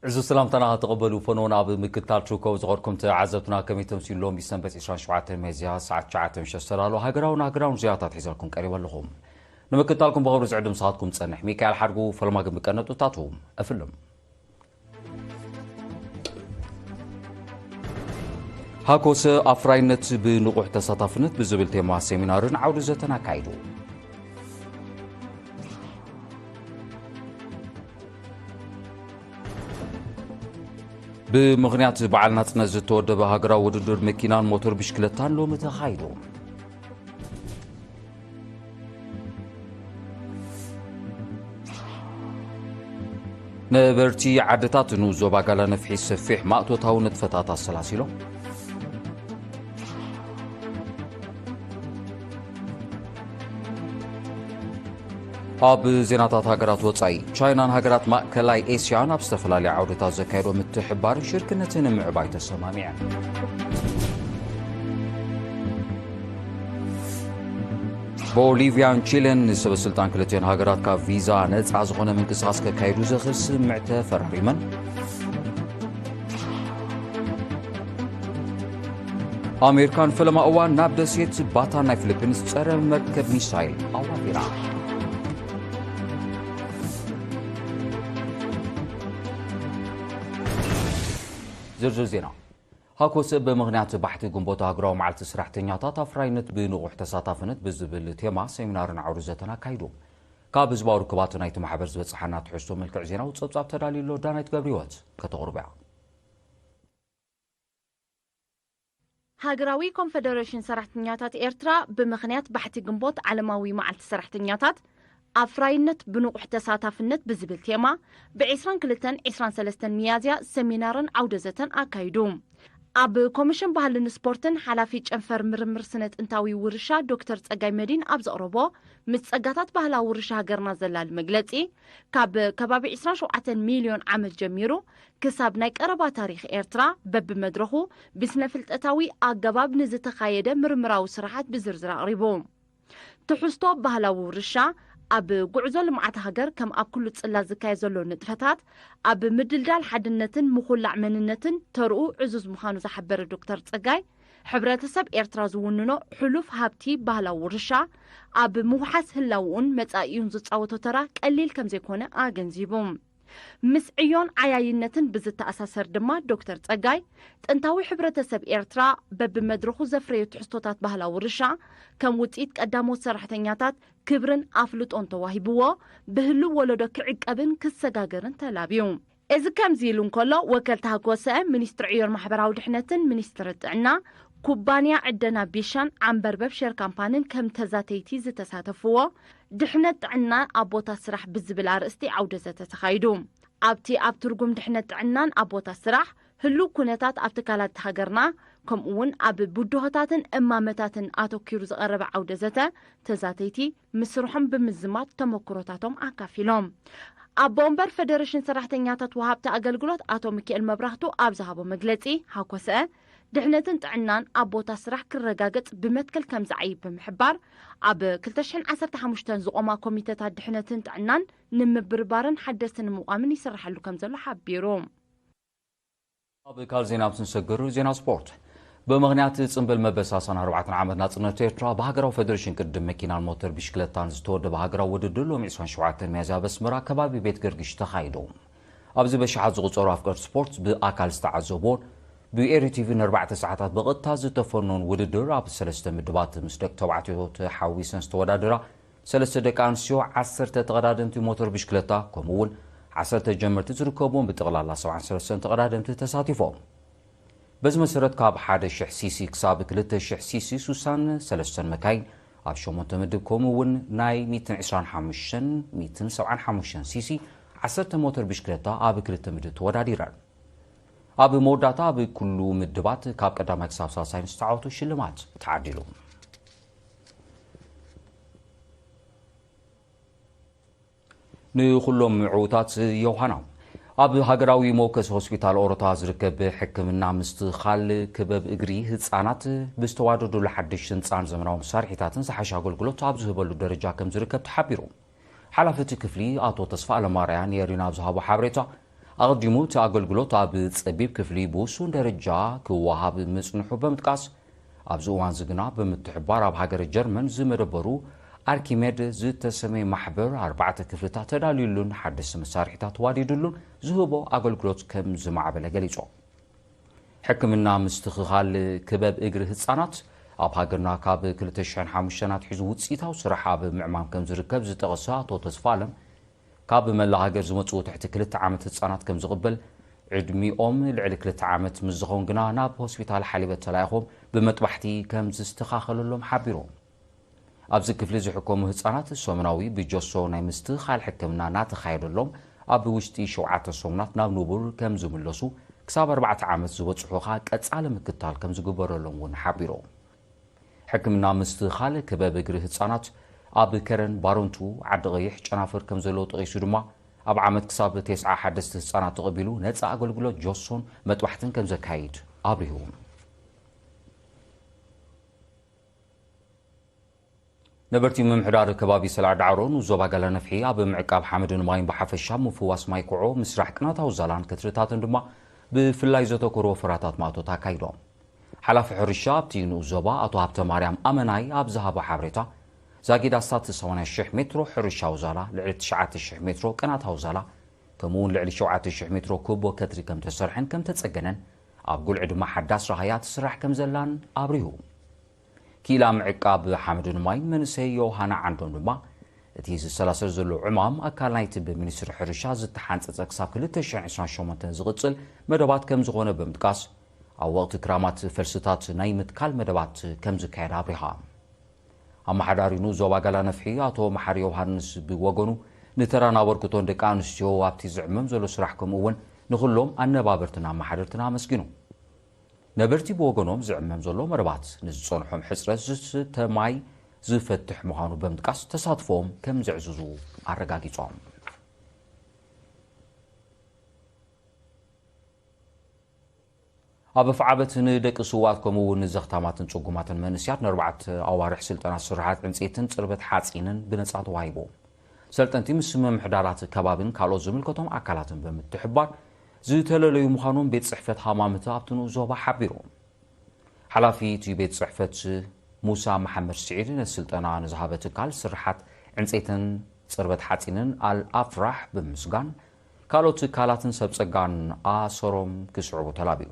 እዚ ሰላምታና ተቐበሉ። ፈኖን ኣብ ምክትታል ትርከቡ ዝቐርኩም ተዓዘብትና ከመይ ተምሲሉ? ሎሚ ሰንበት ዕስራን ሸውዓተን ሚያዝያ ሰዓት ትሽዓተ ምሸት ዝተዳለወ ሃገራውን ሃገራውን ዜናታት ሒዘልኩም ቀሪበ ኣለኹ። ንምክትታልኩም ብኽብሪ ዝዕድም ሰዓትኩም ጸንሕ። ሚካኤል ሓድጉ ፈለማ ግን ብቀነጡታቱ እፍልም። ሃኮሰ ኣፍራይነት ብንቑሕ ተሳታፍነት ብዝብል ቴማ ሴሚናርን ዓውዲ ዘተን ኣካይዱ። ብምኽንያት በዓል ናጽነት ዝተወደበ ሃገራዊ ውድድር መኪናን ሞተር ብሽክለታን ሎሚ ተኻይዱ። ነበርቲ ዓድታት ንኡስ ዞባ ጋላ ነፍሒ ሰፊሕ ማእቶታዊ ንጥፈታት ኣሰላሲሎም። ኣብ ዜናታት ሃገራት ወጻኢ፣ ቻይናን ሃገራት ማእከላይ ኤስያን ኣብ ዝተፈላለዩ ዓውድታት ዘካየዶ ምትሕብባርን ሽርክነትን ንምዕባይ ተሰማሚዐን። ቦሊቪያን ቺለን ንሰበ ስልጣን ክልቲኦን ሃገራት ካብ ቪዛ ነጻ ዝኾነ ምንቅስቓስ ከካይዱ ዘኽእል ስምምዕ ተፈራሪመን። ኣሜሪካ ንፈለማ እዋን ናብ ደሴት ባታን ናይ ፊሊፒንስ ጸረ መርከብ ሚሳይል ኣዋፊራ። ዝርዝር ዜና። ሃኮሰ ብምኽንያት ባሕቲ ግንቦት ኣህጉራዊ መዓልቲ ሰራሕተኛታት ኣፍራይነት ብንቑሕ ተሳታፍነት ብዝብል ቴማ ሴሚናርን ዓውዲ ዘተን ኣካይዱ። ካብ ህዝባዊ ርክባት ናይቲ ማሕበር ዝበጽሓና ትሕዝቶ መልክዕ ዜናዊ ጸብጻብ ተዳልዩ ኣሎ። ዳናይት ገብረህይወት ከተቕርቦ እያ። ሃገራዊ ኮንፈደሬሽን ሰራሕተኛታት ኤርትራ ብምኽንያት ባሕቲ ግንቦት ዓለማዊ መዓልቲ ሰራሕተኛታት ኣፍራይነት ብንቑሕ ተሳታፍነት ብዝብል ቴማ ብ ዕስራን ክልተን ዕስራን ሰለስተን ሚያዝያ ሰሚናርን ዓውደ ዘተን ኣካይዱ። ኣብ ኮሚሽን ባህልን ስፖርትን ሓላፊ ጨንፈር ምርምር ስነ ጥንታዊ ውርሻ ዶክተር ጸጋይ መዲን ኣብ ዘቕረቦ ምስ ጸጋታት ባህላዊ ውርሻ ሃገርና ዘላሊ መግለጺ፣ ካብ ከባቢ ዕስራን ሸውዓተን ሚልዮን ዓመት ጀሚሩ ክሳብ ናይ ቀረባ ታሪኽ ኤርትራ በብመድረኹ ብስነ ፍልጠታዊ ኣገባብ ንዝተኻየደ ምርምራዊ ስራሓት ብዝርዝር ኣቕሪቡ። ትሕዝቶ ባህላዊ ውርሻ ኣብ ጉዕዞ ልምዓት ሃገር ከም ኣብ ኩሉ ጽላት ዝካየድ ዘሎ ንጥፈታት ኣብ ምድልዳል ሓድነትን ምኹላዕ መንነትን ተርኡ ዕዙዝ ምዃኑ ዝሓበረ ዶክተር ጸጋይ፣ ሕብረተሰብ ኤርትራ ዝውንኖ ሕሉፍ ሃብቲ ባህላዊ ውርሻ ኣብ ምውሓስ ህላውኡን መጻኢኡን ዝጻወቶ ተራ ቀሊል ከም ዘይኮነ ኣገንዚቡ። ምስ ዕዮን ዓያይነትን ብዝተኣሳሰር ድማ ዶክተር ጸጋይ፣ ጥንታዊ ሕብረተሰብ ኤርትራ በብመድረኹ ዘፍረዮ ትሕዝቶታት ባህላዊ ውርሻ ከም ውጽኢት ቀዳሞት ሰራሕተኛታት ክብርን ኣፍልጦን ተዋሂብዎ ብህሉው ወለዶ ክዕቀብን ክሰጋገርን ተላብዩ። እዚ ከምዚ ኢሉ እንከሎ፣ ወከልቲ ሃኮሰ፣ ሚኒስትሪ ዕዮን ማሕበራዊ ድሕነትን ሚኒስትሪ ጥዕና፣ ኩባንያ ዕደና ቢሻን ዓምበርበብ ሼር ካምፓንን ከም ተዛተይቲ ዝተሳተፍዎ ድሕነት ጥዕና ኣብ ቦታ ስራሕ ብዝብል ኣርእስቲ ዓውደ ዘተ ተኻይዱ። ኣብቲ ኣብ ትርጉም ድሕነት ጥዕናን ኣብ ቦታ ስራሕ ህሉው ኩነታት ኣብ ትካላት ሃገርና፣ ከምኡ እውን ኣብ ብድሆታትን እማመታትን ኣተኲሩ ዝቐረበ ዓውደ ዘተ፣ ተዛተይቲ ምስ ስርሖም ብምዝማድ ተመክሮታቶም ኣካፊሎም። ኣቦ ወንበር ፈደሬሽን ሰራሕተኛታት ወሃብቲ ኣገልግሎት ኣቶ ሚካኤል መብራህቱ ኣብ ዝሃቦ መግለጺ፣ ሃኮሰ ድሕነትን ጥዕናን ኣብ ቦታ ስራሕ ክረጋገጽ ብመትከል ከም ዝዓይብ ብምሕባር፣ ኣብ ክልተ ሽሕን ዓሰርተ ሓሙሽተን ዝቖማ ኮሚተታት ድሕነትን ጥዕናን ንምብርባርን ሓደስቲ ንምቋምን ይስርሓሉ ከም ዘሎ ሓቢሩ። ኣብ ካልእ ዜና ኣብ ስንሰግር ዜና ስፖርት። ብምኽንያት ጽምብል መበል ሰላሳን ኣርባዕተን ዓመት ናጽነት ኤርትራ ብሃገራዊ ፈደሬሽን ቅድድም መኪናን ሞተር ብሽክለታን ዝተወደበ ሃገራዊ ውድድር ሎሚ ዕስራን ሸውዓተን ሚያዝያ ኣብ ኣስመራ ከባቢ ቤት ገርግሽ ተኻይዱ። ኣብዚ በሽሓት ዝቑጸሩ ኣፍቀርቲ ስፖርት ብኣካል ዝተዓዘብዎን ብኤሪ ቲቪ ንኣርባዕተ ሰዓታት ብቐጥታ ዝተፈነውን ውድድር ኣብ ሰለስተ ምድባት ምስ ደቂ ተባዕትዮ ተሓዊሰን ዝተወዳደራ ሰለስተ ደቂ ኣንስትዮ፣ ዓሰርተ ተቐዳደምቲ ሞተር ብሽክለታ፣ ከምኡ እውን ዓሰርተ ጀመርቲ ዝርከብዎም ብጠቕላላ ሰብዓን ሰለስተን ተቐዳደምቲ ተሳቲፎም። በዚ መሰረት ካብ ሓደ ሽሕ ሲሲ ክሳብ ክልተ ሽሕ ሲሲ ሱሳን ሰለስተን መካይን ኣብ ሸሞንተ ምድብ፣ ከምኡ እውን ናይ ሚእትን ዕስራን ሓሙሽተን፣ ሚእትን ሰብዓን ሓሙሽተን ሲሲ ዓሰርተ ሞተር ብሽክለታ ኣብ ክልተ ምድብ ተወዳዲረን። ኣብ መወዳእታ ኣብ ኩሉ ምድባት ካብ ቀዳማይ ክሳብ ሳልሳይ ንዝተዓወቱ ሽልማት ተዓዲሉ። ንኹሎም ዕዉታት ዮሃና። ኣብ ሃገራዊ መወከሲ ሆስፒታል ኦሮታ ዝርከብ ሕክምና ምስትኻል ክበብ እግሪ ህጻናት ብዝተዋደዱሉ ሓድሽ ህንጻን ዘመናዊ መሳርሒታትን ዝሓሸ ኣገልግሎት ኣብ ዝህበሉ ደረጃ ከም ዝርከብ ተሓቢሩ። ሓላፊ እቲ ክፍሊ ኣቶ ተስፋ ኣለማርያ ንኤሪና ኣብ ዝሃቦ ሓበሬታ፣ ኣቐዲሙ እቲ ኣገልግሎት ኣብ ጸቢብ ክፍሊ ብውሱን ደረጃ ክወሃብ ምጽንሑ ብምጥቃስ፣ ኣብዚ እዋን እዚ ግና ብምትሕብባር ኣብ ሃገረ ጀርመን ዝመደበሩ ኣርኪሜድ ዝተሰመየ ማሕበር ኣርባዕተ ክፍልታት ተዳልዩሉን ሓደስቲ መሳርሒታት ተዋዲዱሉን ዝህቦ ኣገልግሎት ከም ዝማዕበለ ገሊጾም። ሕክምና ምስትኽኻል ክበብ እግሪ ህጻናት ኣብ ሃገርና ካብ ክልተ ሽሕን ሓሙሽተን ኣትሒዙ ውጽኢታዊ ስራሕ ኣብ ምዕማም ከም ዝርከብ ዝጠቐሰ ኣቶ ተስፋለም፣ ካብ መላእ ሃገር ዝመጽኡ ትሕቲ ክልተ ዓመት ህጻናት ከም ዝቕበል፣ ዕድሚኦም ልዕሊ ክልተ ዓመት ምስ ዝኸውን ግና ናብ ሆስፒታል ሓሊበት ተላኢኾም ብመጥባሕቲ ከም ዝስተኻኸለሎም ሓቢሮም። ኣብዚ ክፍሊ ዝሕከሙ ህጻናት ሰሙናዊ ብጆሶ ናይ ምስትኽኻል ሕክምና እናተኻየደሎም፣ ኣብ ውሽጢ ሸውዓተ ሰሙናት ናብ ንቡር ከም ዝምለሱ፣ ክሳብ ኣርባዕተ ዓመት ዝበጽሑ ኸኣ ቀጻሊ ምክትታል ከም ዝግበረሎም እውን ሓቢሮም። ሕክምና ምስትኽኻል ክበብ እግሪ ህጻናት ኣብ ከረን፣ ባረንቱ፣ ዓዲ ቀይሕ፣ ጨናፍር ከም ዘለዎ ጠቒሱ ድማ፣ ኣብ ዓመት ክሳብ ተስዓ ሓደስቲ ህጻናት ተቐቢሉ ነጻ ኣገልግሎት ጆሶን መጥባሕትን ከም ዘካይድ ኣብሪሁ። ነበርቲ ምምሕዳር ከባቢ ሰላዕ ዳዕሮ ንዞባ ጋላ ነፍሒ ኣብ ምዕቃብ ሓመድን ማይን ብሓፈሻ ምፍዋስ ማይ ኩዖ ምስራሕ ቅናታዊ ዛላን ክትርታትን ድማ ብፍላይ ዘተኮሩ ወፈራታት ማእቶት ኣካይዶም። ሓላፊ ሕርሻ ኣብቲ ንኡስ ዞባ ኣቶ ሃብተ ማርያም ኣመናይ ኣብ ዝሃቦ ሓበሬታ፣ ዛጊድ ኣስታት ሰማንያ ሽሕ ሜትሮ ሕርሻዊ ዛላ፣ ልዕሊ ትሽዓተ ሽሕ ሜትሮ ቅናታዊ ዛላ፣ ከምኡ እውን ልዕሊ ሸውዓተ ሽሕ ሜትሮ ኩቦ ከትሪ ከም ተሰርሐን ከም ተጸገነን፣ ኣብ ጉልዒ ድማ ሓዳስ ራህያ ትስራሕ ከም ዘላን ኣብሪሁ። ክኢላ ምዕቃብ ሓመድን ማይን መንእሰይ ዮሃና ዓንዶም ድማ፣ እቲ ዝሰላሰል ዘሎ ዕማም ኣካል ናይቲ ብሚኒስትሪ ሕርሻ ዝተሓንጸጸ ክሳብ ክልተ ሽሕን ዕስራን ሸሞንተን ዝቕጽል መደባት ከም ዝኾነ ብምጥቃስ፣ ኣብ ወቕቲ ክራማት ፈልስታት ናይ ምትካል መደባት ከም ዝካየድ ኣብሪሃ። ኣመሓዳሪ ንኡስ ዞባ ጋላ ነፍሒ ኣቶ መሓሪ ዮሃንስ ብወገኑ፣ ንተራን ኣበርክቶን ደቂ ኣንስትዮ ኣብቲ ዝዕመም ዘሎ ስራሕ ከምኡ እውን ንኹሎም ኣነባበርትን ኣመሓደርትን ኣመስጊኑ። ነበርቲ ብወገኖም ዝዕመም ዘሎ መደባት ንዝጸንሖም ሕጽረት ዝስተ ማይ ዝፈትሕ ምዃኑ ብምጥቃስ ተሳትፎኦም ከም ዘዕዝዙ ኣረጋጊጾም። ኣብ ኣፍዓበት ንደቂ ስውኣት ከምኡ እውን ንዘኽታማትን ጽጉማትን መንእስያት ንኣርባዕተ ኣዋርሕ ስልጠና ስርሓት ዕንጸይትን ጽርበት ሓጺንን ብነጻ ተዋሂቡ። ሰልጠንቲ ምስ ምምሕዳራት ከባብን ካልኦት ዝምልከቶም ኣካላትን ብምትሕባር ዝተለለዩ ምዃኖም ቤት ጽሕፈት ሃማመተ ኣብቲ ንኡስ ዞባ ሓቢሩ። ሓላፊ እቲ ቤት ጽሕፈት ሙሳ መሓመድ ስዒድ ነቲ ስልጠና ንዝሃበ ትካል ስርሓት ዕንጸይትን ጽርበት ሓጺንን ኣል ኣፍራሕ ብምስጋን፣ ካልኦት ትካላትን ሰብ ጸጋን ኣሰሮም ክስዕቡ ተላብዩ።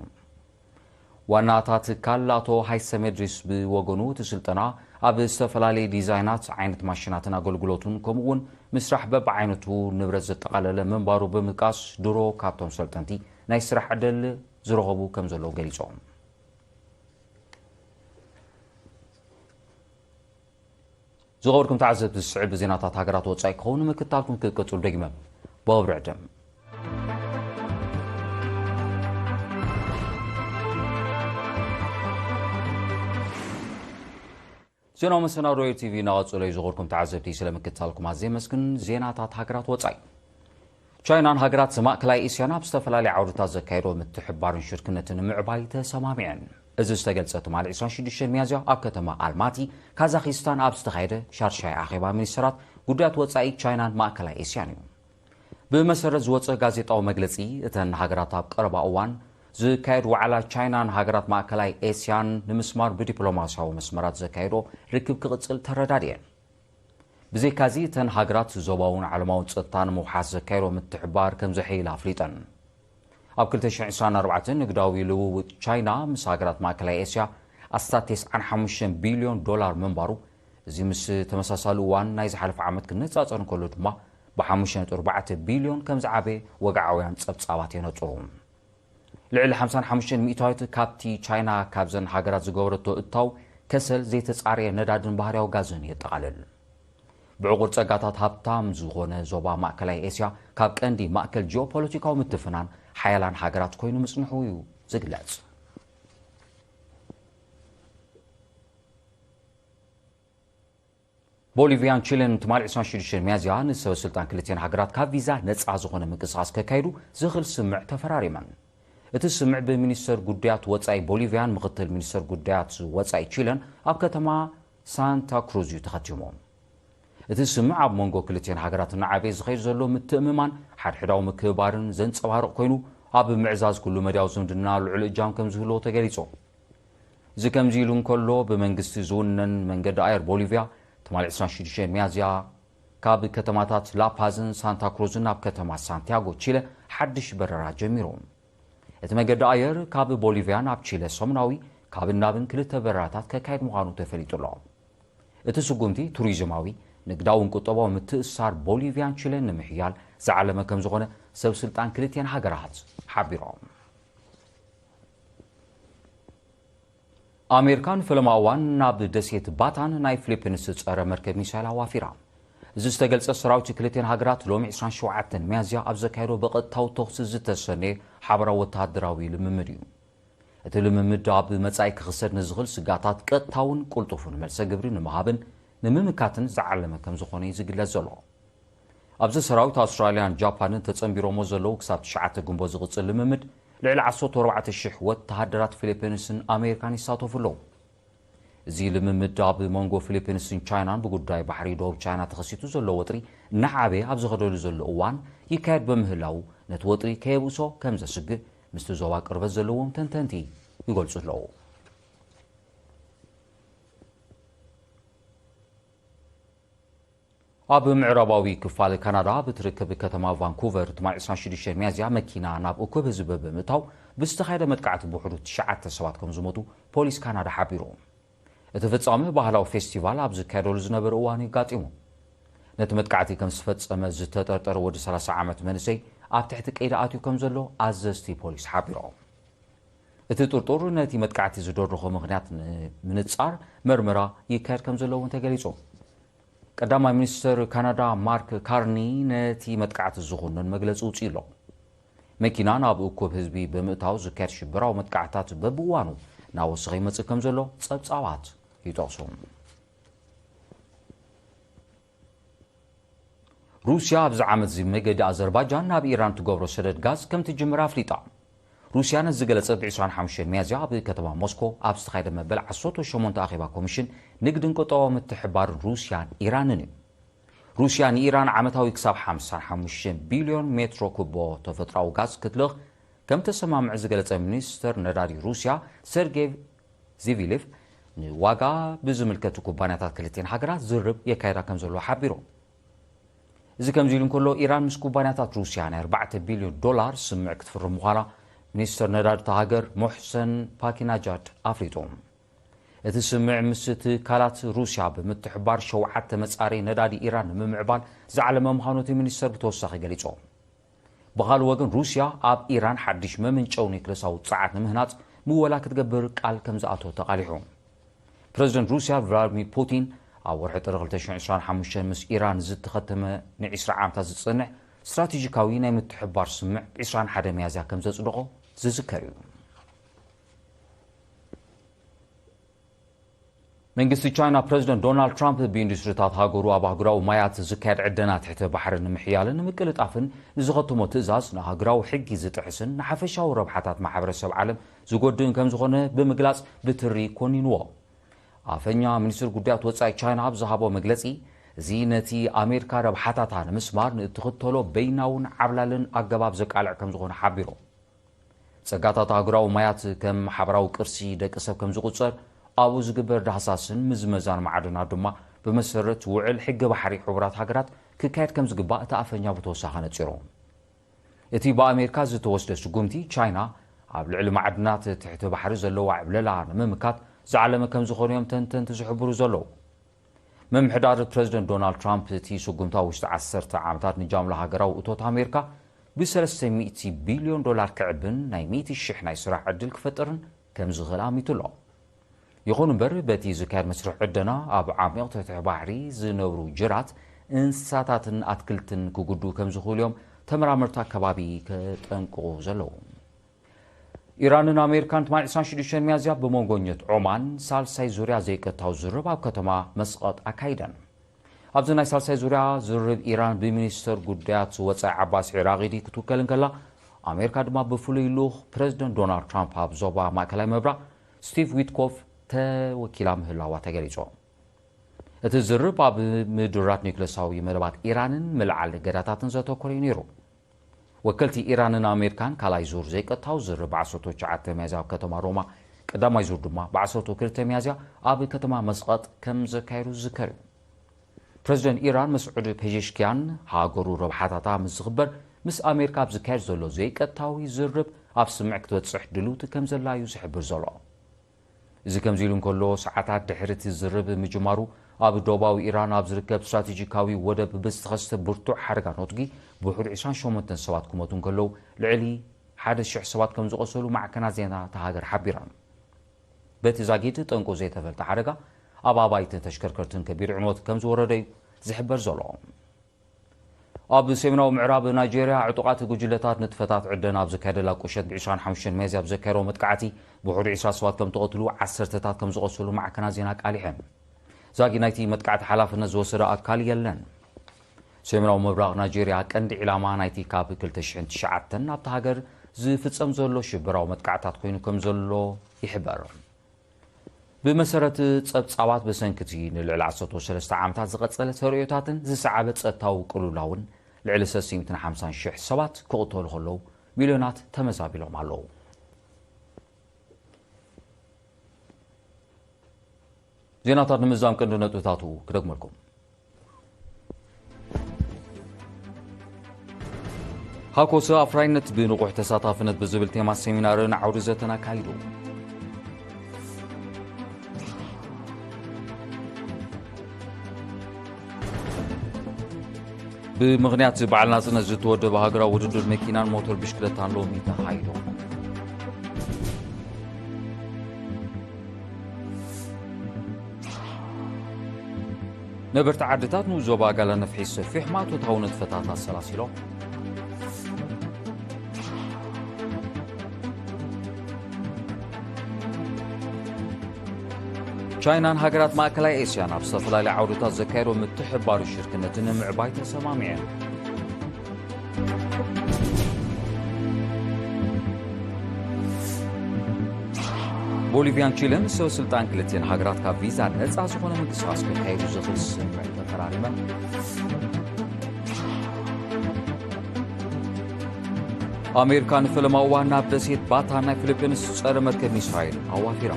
ዋና እታ ትካል ኣቶ ሃይሰም እድሪስ ብወገኑ፣ እቲ ስልጠና ኣብ ዝተፈላለየ ዲዛይናት፣ ዓይነት ማሽናትን ኣገልግሎቱን ከምኡ እውን ምስራሕ በብዓይነቱ ንብረት ዘጠቓለለ ምንባሩ ብምጥቃስ፣ ድሮ ካብቶም ሰልጠንቲ ናይ ስራሕ ዕድል ዝረኸቡ ከም ዘለዉ ገሊጾም። ዝኸበርኩም ተዓዘብቲ፣ ዝስዕብ ዜናታት ሃገራት ወጻኢ ክኸውን ምክታልኩም ክትቀጽሉ ደጊመ ብወብሪ ዕድም። ዜናዊ መሰናዶ ኤር ቲቪ እናቐጸሎ እዩ። ዝኸበርኩም ተዓዘብቲ፣ ስለ ምክታልኩም ኣዝየ የመስግን። ዜናታት ሃገራት ወጻኢ። ቻይናን ሃገራት ማእከላይ እስያን ኣብ ዝተፈላለዩ ዓውድታት ዘካየዶ ምትሕብባርን ሽርክነትን ንምዕባይ ተሰማሚዐን። እዚ ዝተገልጸ ትማሊ ዕስራን ሽዱሽተን ሚያዝያ ኣብ ከተማ ኣልማቲ ካዛኺስታን ኣብ ዝተኻየደ ሻድሻይ ኣኼባ ሚኒስተራት ጉዳያት ወጻኢ ቻይናን ማእከላይ እስያን እዩ። ብመሰረት ዝወጸ ጋዜጣዊ መግለጺ፣ እተን ሃገራት ኣብ ቀረባ እዋን ዝካየድ ዋዕላ ቻይናን ሃገራት ማእከላይ ኤስያን ንምስማር ብዲፕሎማስያዊ መስመራት ዘካየዶ ርክብ ክቕጽል ተረዳድየን። ብዘይካዚ፣ እተን ሃገራት ዞባውን ዓለማውን ጸጥታ ንምውሓስ ዘካየዶ ምትሕብባር ከም ዘሐይላ ኣፍሊጠን። ኣብ ክልተ ሽሕን ዕስራን ኣርባዕተን ንግዳዊ ልውውጥ ቻይና ምስ ሃገራት ማእከላይ ኤስያ ኣስታት ተስዓን ሓሙሽተን ቢልዮን ዶላር ምንባሩ፣ እዚ ምስ ተመሳሳሊ እዋን ናይ ዝሓለፈ ዓመት ክነጻጸር እንከሎ ድማ፣ ብሓሙሽተ ነጥቢ ኣርባዕተ ቢልዮን ከም ዝዓበየ ወግዓውያን ጸብጻባት የነጽሩ። ልዕሊ ሓምሳን ሓሙሽተን ሚእታዊት ካብቲ ቻይና ካብዘን ሃገራት ዝገበረቶ እታው፣ ከሰል፣ ዘይተጻረየ ነዳድን ባህርያዊ ጋዝን የጠቓልል። ብዕቑር ጸጋታት ሃብታም ዝኾነ ዞባ ማእከላይ ኤስያ፣ ካብ ቀንዲ ማእከል ጂኦፖለቲካዊ ምትፍናን ሓያላን ሃገራት ኮይኑ ምጽንሑ እዩ ዝግለጽ። ቦሊቪያን ቺለን ትማሊ ዕስራን ሽዱሽተን ሚያዝያ ንሰበ ስልጣን ክልቲኤን ሃገራት ካብ ቪዛ ነጻ ዝኾነ ምንቅስቓስ ከካይዱ ዝኽእል ስምምዕ ተፈራሪመን። እቲ ስምምዕ ብሚኒስተር ጉዳያት ወጻኢ ቦሊቪያን ምኽትል ሚኒስተር ጉዳያት ወጻኢ ቺለን ኣብ ከተማ ሳንታ ክሩዝ እዩ ተኸቲሙ። እቲ ስምምዕ ኣብ መንጎ ክልቲኤን ሃገራት እናዓበየ ዝኸይድ ዘሎ ምትእምማን ሓድሕዳዊ ምክብባርን ዘንጸባርቕ ኮይኑ፣ ኣብ ምዕዛዝ ኩሉ መዳያዊ ዝምድና ልዑል እጃም ከም ዝህልዎ ተገሊጹ። እዚ ከምዚ ኢሉ እንከሎ፣ ብመንግስቲ ዝውነን መንገዲ ኣየር ቦሊቪያ ትማሊ ዕስራን ሽዱሽተን ሚያዝያ ካብ ከተማታት ላፓዝን ሳንታ ክሩዝን ናብ ከተማ ሳንቲያጎ ቺለ ሓድሽ በረራ ጀሚሩ። እቲ መገዲ ኣየር ካብ ቦሊቪያ ናብ ቺለ ሰሙናዊ ካብን ናብን ክልተ በረራታት ከካይድ ምዃኑ ተፈሊጡ ኣሎ። እቲ ስጉምቲ ቱሪዝማዊ፣ ንግዳውን ቁጠባዊ ምትእስሳር ቦሊቪያን ቺለን ንምሕያል ዝዓለመ ከም ዝኾነ ሰብ ስልጣን ክልቲኤን ሃገራት ሓቢሮም። ኣሜሪካ ንፈለማ እዋን ናብ ደሴት ባታን ናይ ፊሊፒንስ ጸረ መርከብ ሚሳይል ኣዋፊራ። እዚ ዝተገልጸ ሰራዊት ክልቲኤን ሃገራት ሎሚ ዕስራን ሸውዓተን ሚያዝያ ኣብ ዘካየዶ ብቐጥታዊ ተኹሲ ዝተሰነየ ሓበራዊ ወተሃደራዊ ልምምድ እዩ። እቲ ልምምድ ኣብ መጻኢ ክኽሰት ንዝኽእል ስጋታት ቀጥታውን ቅልጡፍን መልሰ ግብሪ ንምሃብን ንምምካትን ዝዓለመ ከም ዝኾነ እዩ ዝግለጽ ዘሎ። ኣብዚ ሰራዊት ኣውስትራልያን ጃፓንን ተጸንቢሮሞ ዘለዉ ክሳብ ትሽዓተ ግንቦት ዝቕጽል ልምምድ ልዕሊ ዓሰርተ ኣርባዕተ ሽሕ ወተሃደራት ፊሊፒንስን ኣሜሪካን ይሳተፉ ኣለዉ። እዚ ልምምድ ኣብ መንጎ ፊሊፒንስን ቻይናን ብጉዳይ ባሕሪ ደቡብ ቻይና ተኸሲቱ ዘሎ ወጥሪ እናዓበየ ኣብ ዝኸደሉ ዘሎ እዋን ይካየድ በምህላው፣ ነቲ ወጥሪ ከየብእሶ ከም ዘስግእ ምስቲ ዞባ ቅርበት ዘለዎም ተንተንቲ ይገልጹ ኣለዉ። ኣብ ምዕራባዊ ክፋል ካናዳ ኣብ እትርከብ ከተማ ቫንኩቨር ትማሊ ዕስራን ሽዱሽተን ሚያዝያ መኪና ናብ እኩብ ህዝቢ ብምእታው ብዝተኻየደ መጥቃዕቲ ብውሕዱ ትሽዓተ ሰባት ከም ዝሞቱ ፖሊስ ካናዳ ሓቢሩ። እቲ ፍጻመ ባህላዊ ፌስቲቫል ኣብ ዝካየደሉ ዝነበረ እዋን እዩ ኣጋጢሙ። ነቲ መጥቃዕቲ ከም ዝፈጸመ ዝተጠርጠረ ወዲ ሰላሳ ዓመት መንእሰይ ኣብ ትሕቲ ቀይዲ ኣትዩ ከም ዘሎ ኣዘዝቲ ፖሊስ ሓቢሮም። እቲ ጥርጡር ነቲ መጥቃዕቲ ዝደረኾ ምኽንያት ንምንጻር መርመራ ይካየድ ከም ዘሎ እውን ተገሊጹ። ቀዳማይ ሚኒስተር ካናዳ ማርክ ካርኒ ነቲ መጥቃዕቲ ዝኹንን መግለጺ ውጽኡ ኣሎ። መኪና ናብ እኩብ ህዝቢ ብምእታው ዝካየድ ሽበራዊ መጥቃዕትታት በብእዋኑ እናወሰኸ ይመጽእ ከም ዘሎ ጸብጻባት ይጠቕሱ። ሩስያ ኣብዚ ዓመት እዚ መገዲ ኣዘርባጃን ናብ ኢራን ትገብሮ ሰደድ ጋዝ ከም ትጅምር ኣፍሊጣ። ሩስያ ነዚ ዝገለጸት ብ ዕስራን ሓሙሽተን ሚያዝያ ኣብ ከተማ ሞስኮ ኣብ ዝተኻየደ መበል ዓሰርተ ሸሞንተ ኣኼባ ኮሚሽን ንግድን ቁጠባዊ ምትሕብባርን ሩስያን ኢራንን እዩ። ሩስያ ንኢራን ዓመታዊ ክሳብ ሓምሳን ሓሙሽተን ቢልዮን ሜትሮ ኩቦ ተፈጥሮኣዊ ጋዝ ክትልእኽ ከም ተሰማምዐ ዝገለጸ ሚኒስተር ነዳዲ ሩስያ ሰርጌይ ዚቪሊቭ፣ ንዋጋ ብዝምልከት ኩባንያታት ክልቲኤን ሃገራት ዝርርብ የካይዳ ከም ዘሎ ሓቢሩ። እዚ ከምዚ ኢሉ እንከሎ፣ ኢራን ምስ ኩባንያታት ሩስያ ናይ ኣርባዕተ ቢልዮን ዶላር ስምምዕ ክትፍርም ምዃና ሚኒስተር ነዳዲ እታ ሃገር ሞሕሰን ፓኪናጃድ ኣፍሊጡ። እቲ ስምምዕ ምስ ትካላት ሩስያ ብምትሕብባር ሸውዓተ መጻረዪ ነዳዲ ኢራን ንምምዕባል ዝዓለመ ምዃኑ እቲ ሚኒስተር ብተወሳኺ ገሊጹ። ብኻልእ ወገን፣ ሩስያ ኣብ ኢራን ሓድሽ መመንጨዊ ኒክለሳዊ ጸዓት ንምህናጽ ምወላ ክትገብር ቃል ከም ዝኣተወት ተቓሊሑ። ፕረዚደንት ሩስያ ቭላድሚር ፑቲን ኣብ ወርሒ ጥሪ ክልተ ሽሕን ዕስራን ሓሙሽተን ምስ ኢራን ዝተኸተመ ንዒስራ ዓመታት ዝጸንሕ ስትራቴጂካዊ ናይ ምትሕብባር ስምምዕ ዕስራን ሓደን ሚያዝያ ከም ዘጽደቖ ዝዝከር እዩ። መንግስቲ ቻይና ፕረዚደንት ዶናልድ ትራምፕ ብኢንዱስትሪታት ሃገሩ ኣብ ኣህጉራዊ ማያት ዝካየድ ዕደና ትሕተ ባሕሪ ንምሕያልን ንምቅልጣፍን ንዝኸተሞ ትእዛዝ ንኣህጉራዊ ሕጊ ዝጥሕስን ንሓፈሻዊ ረብሓታት ማሕበረሰብ ዓለም ዝጎድእን ከም ዝኾነ ብምግላጽ ብትሪ ኮኒንዎ። ኣፈኛ ሚኒስትሪ ጉዳያት ወጻኢ ቻይና ኣብ ዝሃቦ መግለጺ፣ እዚ ነቲ ኣሜሪካ ረብሓታታ ንምስማር ንእትኽተሎ በይናውን ዓብላልን ኣገባብ ዘቃልዕ ከም ዝኾነ ሓቢሩ። ጸጋታት ኣህጉራዊ ማያት ከም ሓበራዊ ቅርሲ ደቂ ሰብ ከም ዝቑጸር፣ ኣብኡ ዝግበር ዳህሳስን ምዝመዛን ማዕድናት ድማ ብመሰረት ውዕል ሕጊ ባሕሪ ሕቡራት ሃገራት ክካየድ ከም ዝግባእ እቲ ኣፈኛ ብተወሳኺ ነጺሩ። እቲ ብኣሜሪካ ዝተወስደ ስጉምቲ፣ ቻይና ኣብ ልዕሊ ማዕድናት ትሕቲ ባሕሪ ዘለዋ ዕብለላ ንምምካት ዝዓለመ ከም ዝኾነ እዮም ተንተንቲ ዝሕብሩ ዘለዉ። ምምሕዳር ፕረዚደንት ዶናልድ ትራምፕ፣ እቲ ስጉምታ ውሽጢ ዓሰርተ ዓመታት ንጃምላ ሃገራዊ እቶት ኣሜሪካ ብሰለስተ ሚእቲ ቢልዮን ዶላር ክዕብን ናይ ሚእቲ ሽሕ ናይ ስራሕ ዕድል ክፈጥርን ከም ዝኽእል ኣሚቱ ኣሎ። ይኹን እምበር፣ በቲ ዝካየድ መስርሕ ዕደና ኣብ ዓሚቕ ትሕቲ ባሕሪ ዝነብሩ ጅራት እንስሳታትን ኣትክልትን ክጉድኡ ከም ዝኽእሉ እዮም ተመራመርቲ ኣከባቢ ከጠንቅቑ ዘለዉ። ኢራንን ኣሜሪካን ትማሊ ዕስራን ሽዱሽተን ሚያዝያ ብመንጎኘት ዖማን ሳልሳይ ዙርያ ዘይቀጥታዊ ዝርርብ ኣብ ከተማ መስቐጥ ኣካይደን። ኣብዚ ናይ ሳልሳይ ዙርያ ዝርርብ፣ ኢራን ብሚኒስተር ጉዳያት ወጻኢ ዓባስ ዒራቒዲ ክትውከል እንከላ፣ ኣሜሪካ ድማ ብፍሉይ ልኡኽ ፕረዚደንት ዶናልድ ትራምፕ ኣብ ዞባ ማእከላይ ምብራቕ ስቲቭ ዊትኮፍ ተወኪላ ምህላዋ ተገሊጹ። እቲ ዝርብ ኣብ ምድራት ኒውክለሳዊ መደባት ኢራንን ምልዓል እገዳታትን ዘተኮረ እዩ ነይሩ። ወከልቲ ኢራንን ኣሜሪካን ካልኣይ ዙር ዘይቀጥታዊ ዝርብ ዓሰርተ ትሽዓተ ሚያዝያ ኣብ ከተማ ሮማ፣ ቀዳማይ ዙር ድማ ብ ዓሰርተ ክልተ ሚያዝያ ኣብ ከተማ መስቐጥ ከም ዘካየዱ ዝዝከር እዩ። ፕረዚደንት ኢራን መስዑድ ፔዜሽኪያን፣ ሃገሩ ረብሓታታ ምስ ዝኽበር ምስ ኣሜሪካ ኣብ ዝካየድ ዘሎ ዘይቀጥታዊ ዝርብ ኣብ ስምምዕ ክትበጽሕ ድልውቲ ከም ዘላ እዩ ዝሕብር ዘሎ። እዚ ከምዚ ኢሉ እንከሎ፣ ሰዓታት ድሕሪ እቲ ዝርብ ምጅማሩ፣ ኣብ ደቡባዊ ኢራን ኣብ ዝርከብ ስትራቴጂካዊ ወደብ ብዝተኸስተ ብርቱዕ ሓደጋ ነትጒ ብውሕዱ ዕስራን ሸሞንተን ሰባት ክሞቱ እንከለዉ፣ ልዕሊ ሓደ ሽሕ ሰባት ከም ዝቖሰሉ ማዕከናት ዜና እታ ሃገር ሓቢረን። በቲ ዛጊት ጠንቁ ዘይተፈልጠ ሓደጋ፣ ኣብ ኣባይትን ተሽከርከርትን ከቢድ ዕንወት ከም ዝወረደ እዩ ዝሕበር ዘሎ። ኣብ ሰሜናዊ ምዕራብ ናይጄርያ፣ ዕጡቓት ጉጅለታት ንጥፈታት ዕደና ኣብ ዘካየደላ ቁሸት፣ ብ ዕስራን ሓሙሽተን ሚያዝያ ኣብ ዘካየደዎ መጥቃዕቲ ብውሕዱ ዕስራ ሰባት ከም ተቐትሉ፣ ዓሰርተታት ከም ዝቖሰሉ ማዕከናት ዜና ኣቃሊሐን። ዛጊ ናይቲ መጥቃዕቲ ሓላፍነት ዝወሰደ ኣካል የለን። ሰሜናዊ ምብራቕ ናይጄርያ ቀንዲ ዒላማ ናይቲ ካብ ክልተ ሽሕን ትሽዓተን ኣብታ ሃገር ዝፍጸም ዘሎ ሽበራዊ መጥቃዕታት ኮይኑ ከም ዘሎ ይሕበር። ብመሰረት ጸብጻባት፣ ብሰንኪ እቲ ንልዕሊ ዓሰርተ ሰለስተ ዓመታት ዝቐጸለ ተርእዮታትን ዝሰዓበ ጸጥታዊ ቅልውላውን፣ ልዕሊ ሰለስተ ሚእትን ሓምሳን ሽሕ ሰባት ክቕተሉ ከለዉ፣ ሚልዮናት ተመዛቢሎም ኣለዉ። ዜናታት ንምዝዛም ቀንዲ ነጥብታቱ ክደግመልኩም። ሃኮሰ ኣፍራይነት ብንቑሕ ተሳታፍነት ብዝብል ቴማ ሴሚናርን ዓውዲ ዘተን ኣካይዱ። ብምኽንያት በዓል ናጽነት ዝተወደበ ሃገራዊ ውድድር መኪናን ሞተር ብሽክለታን ሎሚ ተኻይዱ። ነበርቲ ዓድታት ንኡስ ዞባ ጋላ ነፍሒ ሰፊሕ ማእቶታዊ ንጥፈታት ኣሰላሲሎም። ቻይናን ሃገራት ማእከላይ ኤስያን ኣብ ዝተፈላለዩ ዓውድታት ዘካየዶ ምትሕብባር ሽርክነትን ንምዕባይ ተሰማሚዐን። ቦሊቪያን ቺለን ሰብ ስልጣን ክልቲኤን ሃገራት ካብ ቪዛ ነጻ ዝኾነ ምንቅስቓስ ከካይዱ ዘኽእል ስምምዕ ተፈራሪመን። ኣሜሪካ ንፈለማ እዋን ናብ ደሴት ባታን ናይ ፊሊፒንስ ጸረ መርከብ ሚሳይል ኣዋፊራ።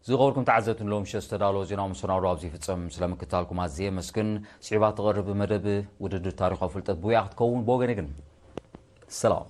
ዝኸበርኩም ተዓዘብቲ፣ ንሎሚ ምሸት ዝተዳለወ ዜናዊ መሰናዶ ኣብዚ ይፍጸም። ስለ ምክታልኩም ኣዝየ የመስግን። ስዒባ ትቐርብ መደብ ውድድር ታሪኻዊ ፍልጠት ብውያ ክትከውን ብወገነይ ግን ሰላም።